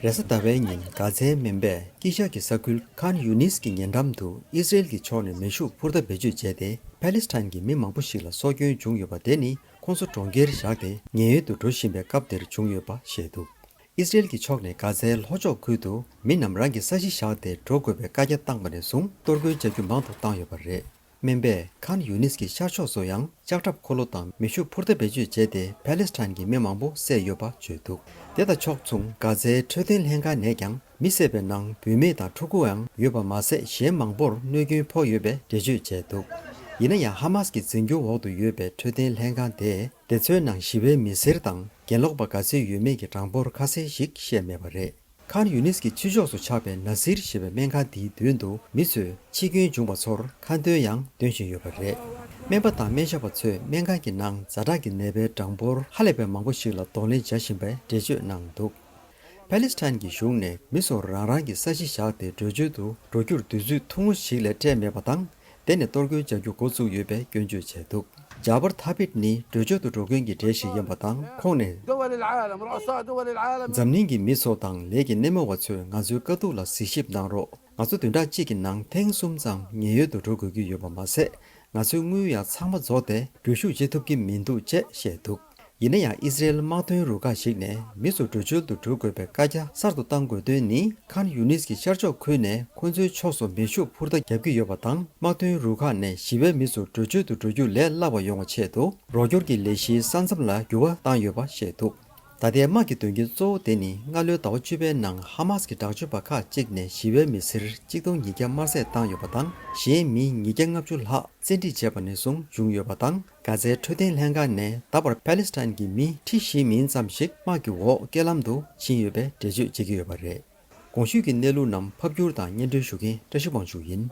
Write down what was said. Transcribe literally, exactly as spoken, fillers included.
རེས་གཟའ་ཟླ་བའི་ཉིན་གྷ་ཛའི་སྨན་པས་དཀྱིལ་ཤར་གྱི་ས་ཁུལ་ཁཱན་ཡུ་ནིས་ཀྱི་ཉེ་འགྲམ་དུ་ཨི་སི་རེལ་གྱི་ཕྱོགས་ནས་མེ་ཤུགས་འཕུར་མདའ་བེད་སྤྱོད་བྱས་ཏེ་ཕཱ་ལི་སི་ཐན་གྱི་མི་མང་པོ་ཞིག་ལ་སྲོག་སྐྱོན་བྱུང་ཡོད་པ་དེ་ནི་ཁོང་ཚོ་གྲོང་ཁྱེར་བཞག་སྟེ་ཉེན་གཡོལ་དུ་འགྲོ་བཞིན་པའི་སྐབས་དེར་བྱུང་ཡོད་པ་བཤད་འདུག་ཨི་སི་རེལ་གྱི་ཕྱོགས་ནས་གྷ་ཛའི་ལྷོ་ཕྱོགས་ཁུལ་དུ་མི་རྣམས་རང་གི་ས་གཞི་བཞག་སྟེ་འགྲོ་དགོས་པའི་བཀའ་རྒྱ་བཏང་པ་ནས་བཟུང་གཏོར་རྒོལ་བྱ་རྒྱུ་མང་དུ་བཏང་ཡོད་པ་རེད། སྨན་པས་ཁཱན་ཡུ་ནིས་ཀྱི་ཤར་ཕྱོགས་སུ་ཡང་ལྕགས་ཁྲབ་འཁོར་ལོ་དང་མེ་ཤུགས་འཕུར་མདའ་བེད་སྤྱོད་བྱས་ཏེ་ཕཱ་ལི་སི་ཐན་གྱི་མི་མང་པོ་བསད་ཡོད་པ་བརྗོད་འདུག་དེ་དང་ཕྱོགས་མཚུངས་གྷ་ཛའི་འཕྲོད་བསྟེན་ལྷན་ཁང་ནས་ཀྱང་མི་བསད་པའི་ནང་བུད་མེད་དང་ཕྲུ་གུའང་ཡོད་པ་མ་ཟད་གཞན་མང་པོར་གནོད་སྐྱོན་ཕོག་ཡོད་པའི་འགྲེལ་བརྗོད་བྱས་འདུག་ཡིན་ན་ཡང་ཧ་མཱ་སི་ཀྱི་འཛིན་སྐྱོང་འོག་ཏུ་ཡོད་པའི་འཕྲོད་བསྟེན་ལྷན་ཁང་དེས་དེ་ཚོའི་ནང་ཞི་བའི་མི་སེར་དང་གྱེན་ལོག་པ་ག་ཚོད་ཡོད་མེད་ཀྱི་གྲངས་འབོར་ཁ་གསལ་ཞིག་བཤད་མེད་པ་རེད། ཁཱན་ཡུ་ནིས་ཀྱི་ཕྱི་ཕྱོགས་སུ་ཆགས་པའི་ན་སིར་ཞེས་པའི་སྨན་ཁང་དེའི་མདུན་དུ་མི་ཚོས་འཆི་སྐྱོན་བྱུང་བ་ཚོར་ཁ་འདོན་ཡང་འདོན་བཞིན་ཡོད་པ་རེད། སྨན་པ་དང་སྨན་ཞབས་པ་ཚོས་སྨན་ཁང་གི་ནང་ཛ་དྲག་གི་ནད་པའི་གྲངས་འབོར་ཧ་ལས་པའི་མང་པོ་ཞིག་ལ་གདོང་ལེན་བྱ་བཞིན་པའི་འགྲེལ་བརྗོད་གནང་འདུག་ཕཱ་ལི་སི་ཐན་གྱི་གཞུང་ནས་མི་ཚོར་རང་རང་གི་ས་གཞི་བཞག་སྟེ་བྲོས་བྱོལ་དུ་འགྲོ་རྒྱུར་དུས་ཚོད་ཐུང་ངུ་ཞིག་ལས་སྤྲད་མེད་པ་དང་། དེ་ནས་གཏོར་རྒོལ་བྱ་རྒྱུ་འགོ་བཙུགས་ཡོད་པའི་སྐྱོན་བརྗོད་བྱས་འདུག་ཇཱ་བར་ཐ་བིད་ནི་བྲོས་བྱོལ་དུ་འགྲོ་མཁན་གྱི་གྲས་ཤིག་ཡིན་པ་དང་། ཁོང་ནས། འཛམ་གླིང་གི་མི་ཚོ་དང་ལས་ཀྱི་སྣེ་མོ་བ་ཚོས་ང་ཚོའི་དཀའ་སྡུག་ལ་གཟིགས་ཞིབ་གནང་རོགས། ང་ཚོ་བདུན་ཕྲག་གཅིག་གི་ནང་ཐེངས་གསུམ་ཙམ་ཉེན་གཡོལ་དུ་འགྲོ་དགོས་ཀྱི་ཡོད་པ་མ་ཟད། ང་ཚོའི་དངུལ་ཡང་ཚང་མ་རྫོགས་ཏེ་འགྲུལ་བཞུད་བྱེད་ཐུབ་ཀྱི་མི་འདུག་ཅེས་བཤད་འདུག་ཡིན་ན་ཡང་ཨི་སི་རེལ་དམག་དོན་རུ་ཁག་ཞིག་ནས་མི་ཚོ་བྲོས་བྱོལ་དུ་འགྲོ་དགོས་པའི་བཀའ་རྒྱ་གསར་དུ་གཏང་དགོས་དོན་ནི། ཁཱན་ཡུ་ནིས་ཀྱི་ཤར་ཕྱོགས་ཁུལ་ནས་ཁོ་ཚོའི་ཕྱོགས་སུ་མེ་ཤུགས་འཕུར་མདའ་བརྒྱབ་ཀྱི་ཡོད་པ་དང་། དམག་དོན་རུ་ཁག་ནས་ཞི་བའི་མི་ཚོ་བྲོས་བྱོལ་དུ་འགྲོ་རྒྱུ་ལས་སླ་བ་ཡོང་བ་ཆེད་དུ། རོགས་སྐྱོར་གྱི་ལས་གཞིའི་ས་མཚམས་ལ་འགྱུར་བ་བཏང་ཡོད་པ་བཤད་འདུག་ད་ལྟའི་དམག་གི་དོན་རྐྱེན་གཙོ་བོ་དེ་ནི། སྔ་ལོའི་ཟླ་བ་བཅུ་པའི་ནང་ཧ་མཱ་སི་ཀྱི་དྲག་སྤྱོད་པ་ཁག་ཅིག་ནས་ཞི་བའི་མི་སེར་གཅིག་སྟོང་ཉིས་བརྒྱ་དམར་བསད་བཏང་ཡོད་པ་དང་། གཞན་མི་ཉིས་བརྒྱ་ལྔ་བཅུ་ལྷག་བཙན་ཁྲིད་བྱས་པ་ནས་བཟུང་བྱུང་ཡོད་པ་དང་། གྷ་ཛའི་འཕྲོད་བསྟེན་ལྷན་ཁང་ནས་ད་བར་ཕཱ་ལི་སི་ཐན་གྱི་མི་ཁྲི་བཞི་མིན་ཙམ་ཞིག་དམག་གི་འོག་རྐྱེན་ལམ་དུ་ཕྱིན་ཡོད་པའི་འགྲེལ་བརྗོད་བྱེད་ཀྱི་ཡོད་པ་རེད། གོང་ཞུས་ཀྱི་གནས་ལུགས་རྣམས་ཕབ་སྒྱུར་དང་སྙན་སྒྲོན་ཞུ་མཁན་བཀྲ་ཤིས་དབང་ཕྱུག་ཡིན།